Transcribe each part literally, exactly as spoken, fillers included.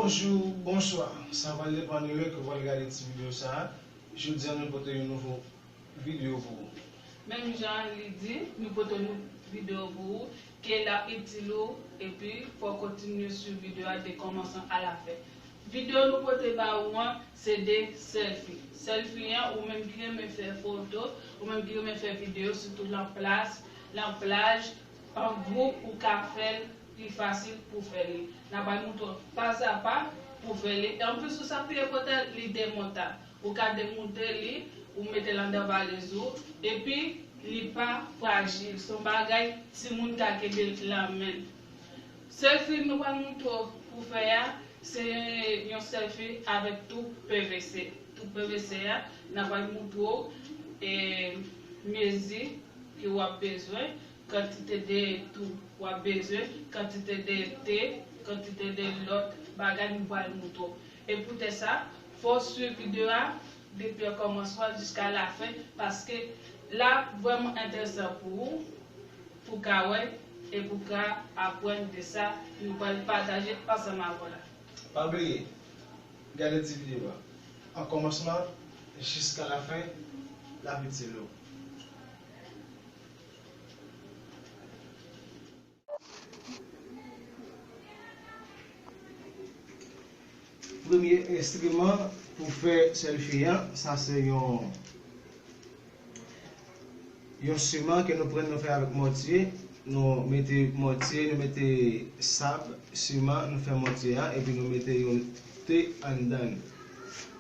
Bonjou, bonswa. Sa pral depann de lè ke w pral gade ti videyo sa a. Jodi a, nou pote yon nouvo videyo pou ou. Menm jan li di, nou pote yon videyo pou ou, ke l ap itil ou, epi fò w kontinye swiv videyo a de kòmansman a la fen. Videyo nou pote ba ou an, se de sèlfi. Sèlfi an, ou menm ki renmen fè foto, ou menm ki renmen fè videyo, sitou nan plas, nan plaj, an gwoup, ou ka fè l pi fasil pou fè li. N ap pral montre w pa a pa pou fè li. E anplis, ou sa pi enpòtan, li demontab. Ou ka demonte li, ou mete l anndan valiz ou, epi li pa frajil. Se yon bagay timoun ka kenbe l nan men l. Sèlfi nou pral montre w pou fè a, se yon sèlfi avèk toub P V C. Toub P V C a, n ap pral montre w, e, mezi ke w ap bezwen, kantite de toub w ap bezwen, kantite de te, kantite de lòt bagay nou pral montre w. E poutèt sa, fò w swiv videyo a depi an kòmansman jiska lafen, paske l ap vrèman enteresan pou ou, pou w ka wè e pou w ka aprann de sa nou pral pataje ansanm avè w la. Pa bliye, gade ti videyo a an kòmansman jiska lafen, l ap itil ou. Premye enstriman pou fè sèlfi an, sa se yon, yon siman ke nou pran, nou fè avèk mòtye. Nou mete mòtye, nou mete sab, siman, nou fè mòtye a, epi nou mete yon te anndan l.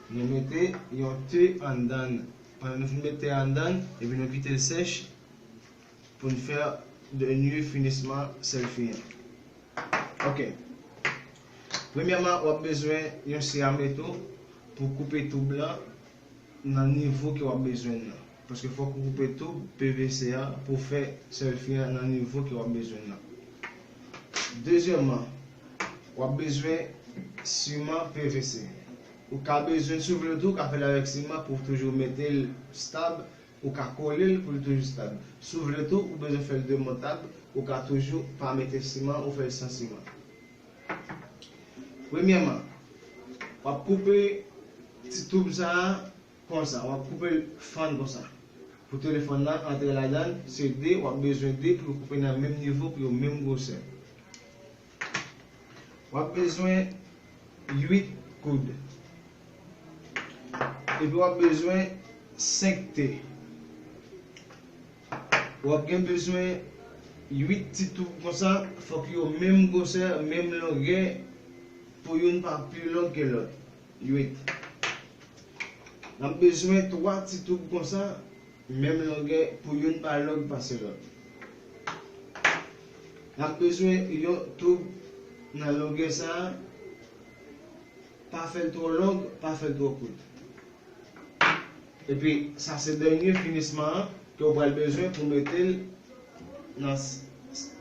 Nou mete yon te anndan l. Pandan nou fin mete te anndan l, epi nou kite l sèch, pou n fè dènye finisman sèlfi an. Ok. Premyèman, w ap bezwen yon syameto pou koupe toub lan nan nivo ke w ap bezwen l nan. Paske fòk ou koupe toub P V C a pou fè sèlfi an nan nivo ke w ap bezwen l nan. Dezyèmman, w ap bezwen siman P V C. Ou ka bezwen, si w vle tou, w ka fè l avèk siman pou w toujou mete l stab. Ou ka kole l pou l toujou stab. Si w vle tou, ou bezwen fè l demontab, ou ka toujou pa mete siman, ou fè l san siman. Premyèman, w ap koupe ti toub sa a konsa, w ap koupe l fann konsa. Pou telefòn nan antre ladan l, se de, w ap bezwen de pou w koupe nan menm nivo, pou yo menm gwosè. W ap bezwen uit koud. Epi w ap bezwen senk te. W ap gen bezwen uit ti toub konsa, fòk yo menm gwosè, menm longè, pou youn pa pi long ke lòt. Uit. N ap bezwen twa ti toub konsa, menm longè, pou youn pa long pase lòt. N ap bezwen yon toub nan longè sa a, pa fè l twò long, pa fè l twò kout. Epi, sa se dènye finisman an ke w pral bezwen pou mete l nan,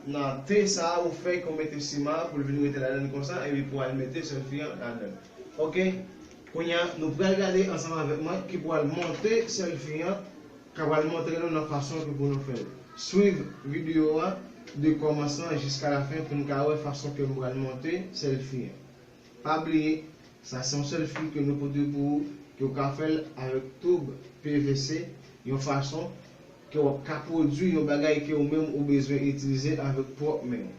nan te sa a ou fè ke w mete siman an pou l vin rete ladan l konsa, epi pou w al mete sèlfi an ladan l. Ok? Kounye a, nou pral gade ansanm avèk mwen ki pral monte sèlfi an, k ap pral montre nou nan fason ke pou nou fè l. Swiv videyo a de kòmansman jiska lafen pou n ka wè fason ke m pral monte sèlfi an. Pa bliye, sa se yon sèlfi ke nou pote pou ou, ke w ka fè l avèk toub P V C, yon fason ke w ap ka pwodui yon bagay ke ou menm ou bezwen itilize avèk pwòp men w.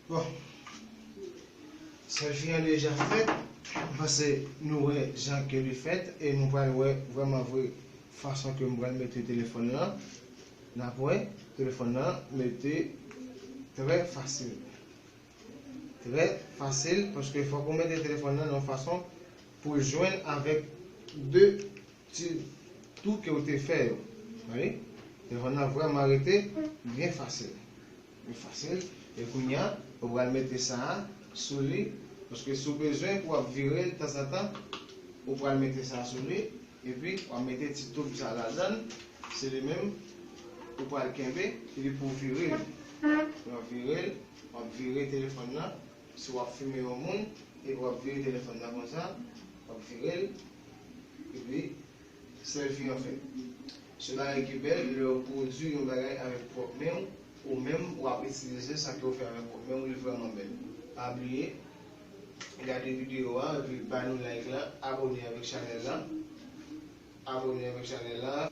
Bon, selfie an deja fèt. M panse nou wè jan ke li fèt e nou pral wè vrèman vre fason ke m pral mete telefòn nan. N ap wè telefòn nan mete trè fasil. Trè fasil, paske fòk ou mete telefòn nan nan yon fason pou l jwenn avèk de ti tou ke w te fè yo. Wi. Telefòn nan vrèman rete byen fasil. Byen fasil. E kounye a, ou pral mete sa a sou li. Paske si w bezwen pou w ap vire l tanzantan, ou pral mete sa a sou li. Epi, w ap mete ti toub sa a ladan l. Se li menm ou pral kenbe. Epi pou w vire l. W ap vire l. W ap vire telefòn nan. Si w ap filme yon moun, epi w ap vire telefòn nan konsa. W ap vire l. Epi, selfie an fèt. Se bagay ki bèl lè w pwodui yon bagay avèk pwòp men w, ou menm w ap itilize sa ke w fè avèk pwòp men w, li vrèman bèl. Pa bliye, gade videyo a, epi ba nou like la, abòne avèk chanèl la. Abòne avèk chanèl la.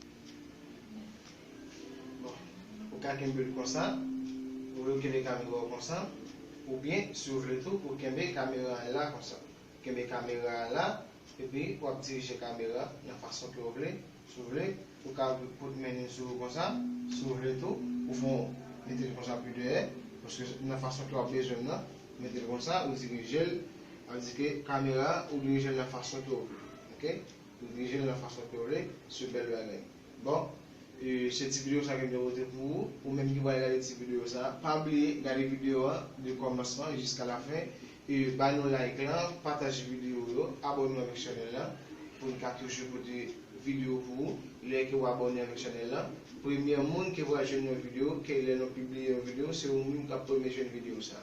Bon, ou ka kenbe l konsa, ou vle w kenbe kamera w konsa, oubyen, si w vle tou, ou kenbe kamera a la konsa. Kenbe kamera a la, epi w ap dirije kamera nan fason ke w vle. Si w vle, ou ka kout men li sou ou konsa. Si w vle tou, ou fè yon mete l konsa pi dèyè, paske nan fason ke w ap bezwen l nan, mete l konsa, ou dirije l, sa vle di ke kamera a, ou dirije l nan fason ke w vle. Oke? Ou dirije l nan fason ke w vle, se bèl bagay. Bon, e, se ti videyo sa ke m te pote pou ou. Ou menm ki pral gade ti videyo sa, pa bliye gade videyo a de kòmansman jiska lafen. E, ba nou like lan, pataje videyo yo, abòne avèk chanèl la pou n ka toujou pote videyo pou ou. Lè ke w abòne avèk chanèl la, premye moun ki pral jwenn yon videyo, ke lè nou pibliye yon videyo, se ou menm k ap premye jwenn videyo sa.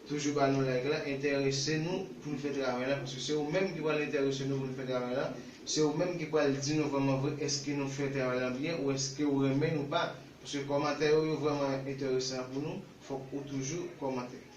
Toujou ba nou like la, enterese nou pou n fè travay la, paske se ou menm ki pral enterese nou pou n fè travay la, se ou menm ki pral di nou vrèman vre èske nou fè travay la byen ou èske ou renmen n ou pa, paske kòmantè yo, yo vrèman enteresan pou nou, fòk ou toujou kòmante.